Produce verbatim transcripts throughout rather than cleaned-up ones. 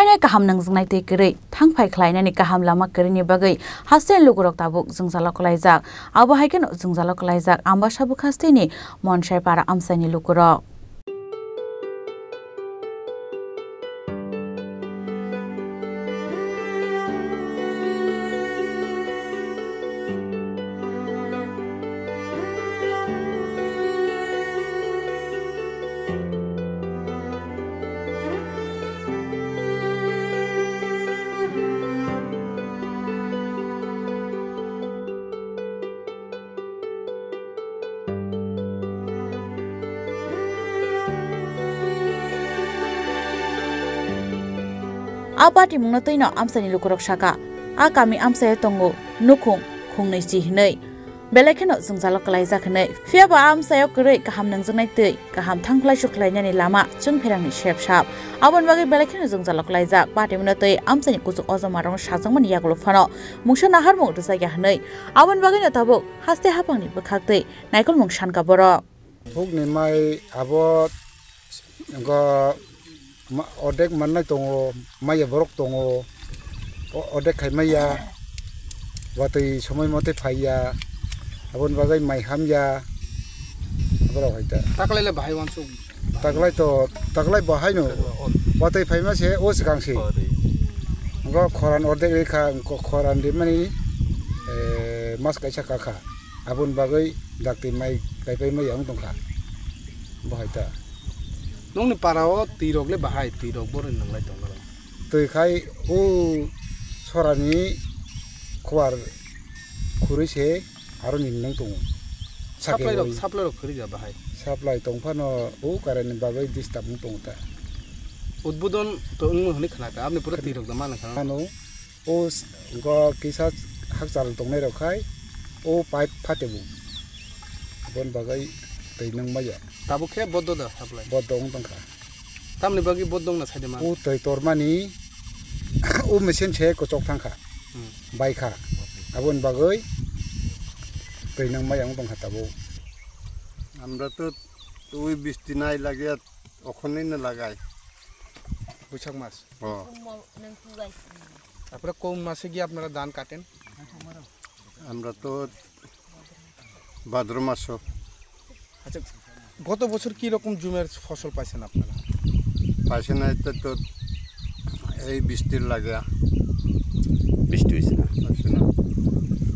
Kaham nangjaknai tei kwrwi thangphai khlainani kaham lama kwrwini bagwi hasteni lukurok tabuk jwngjalo kwlaijak. Abo hai kheno jwngjalo kwlaijak Ambasa Bwkhasteni Monsai para amchaini lukurok. A patimungno twino amchaini lukurok saka, a kami amchaio tongo nukhung khungnwi chi hinwi. Belai kheno jwngjalo kwlaijak hinwi. Phiya ba a amchaio kwrwi kaham nangjaknai twi kaham thangkhlai sukhlainani lama chwng pherangni sep sap. Aboni bagwi belai kheno jwngjalo kwlaijak. Patimungno twi amchaini kuchuk ojomarokno sajakmani yagulo phano mungsa naharmung rwjakya hinwi. Aboni bagwino tabuk haste haphangni bwkhaktwi naikolmung sanka borok. Hukni mai abo wngkha ma-, ordek mannai tongo, maya borok tongo, o-, ordek khai maya, watwi somoi motwi phaiya, aboni bagwi mai hamya, aborok hai ta. Taklai le bahai wansuk. Taklai to, taklai bo haino, watwi phaima se o swkang se. Wngkha khoran ordek rikha, wngkha khoran rimani, eh, mas kaisa kakha. Aboni bagwi dakti mai kaipai mai ang tongkha. Bo hai ta. Nongni para o twi rok le bahai, twi rok bo rwnang lai tong norok. Twi khai o sorani khuar khurui se aro ni nang tongo. Supply rok, Sakhe supply rok khurui ja bahai. Supply tong phano o current ni bagwi disturb wng tongo ta. Udbodon to wngmo hwnwi khna kha, aboni pura twi rok da ma nang kha. Ano O s-, go kisa hakchal tongnai rok khai, o pipe phate bo. Bon bagwi twi nang maya. Tabuk khe bodo da supply? Bodo wng tong kha. Tamni bagwi bodo wng na sai de man? O twi tormani, o machine se kochok thang kha. Hmm. Bai kha. Aboni bagwi twi nang maya wng tong kha tabuk. আমরা তো ওই বৃষ্টি নাই লাগিয়া ওখানেই না লাগাই। বৈশাখ মাস। ও। তারপরে কোন মাসে গিয়ে আপনারা ধান কাটেন? আমরা তো ভাদ্র মাসও। আচ্ছা, গত বছর কি রকম জুমের ফসল পাইছেন আপনারা? পাইছে না, এটা তো এই বৃষ্টির লাগে। বৃষ্টি হয়েছে না। হয়েছে না।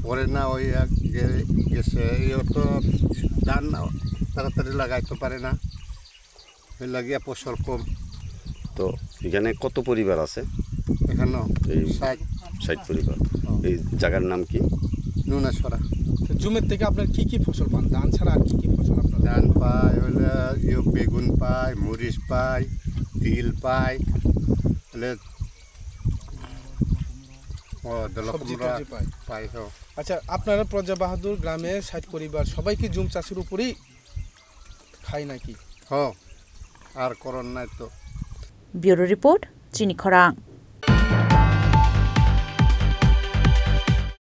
পরে না ওই এক গে-, গেছে, এই তো ধান তাড়াতাড়ি লাগাইতে পারে না। এই লাগিয়া ফসল কম। তো এখানে কত পরিবার আছে? এখানো এই ষাট। ষাট পরিবার। হ্যাঁ। এই জায়গার নাম কি? নুনাছড়া। তো জমির থেকে আপনার কি কি ফসল পান? ধান ছাড়া আর কি কি ফসল আপনার? ধান পাই, হইলে ইয়ে বেগুন পাই, মরিচ পাই, তিল পাই, হইলে, ও, সবজি কুমড়া টবজি পাই? পাই, হ্যাঁ। আচ্ছা, আপনারা প্রজা বাহাদুর গ্রামে ষাট পরিবার সবাই কি জুম চাষের উপরেই খায় নাকি? হ্যাঁ, আর করন নাই তো। Bureau report, Chini Khorang.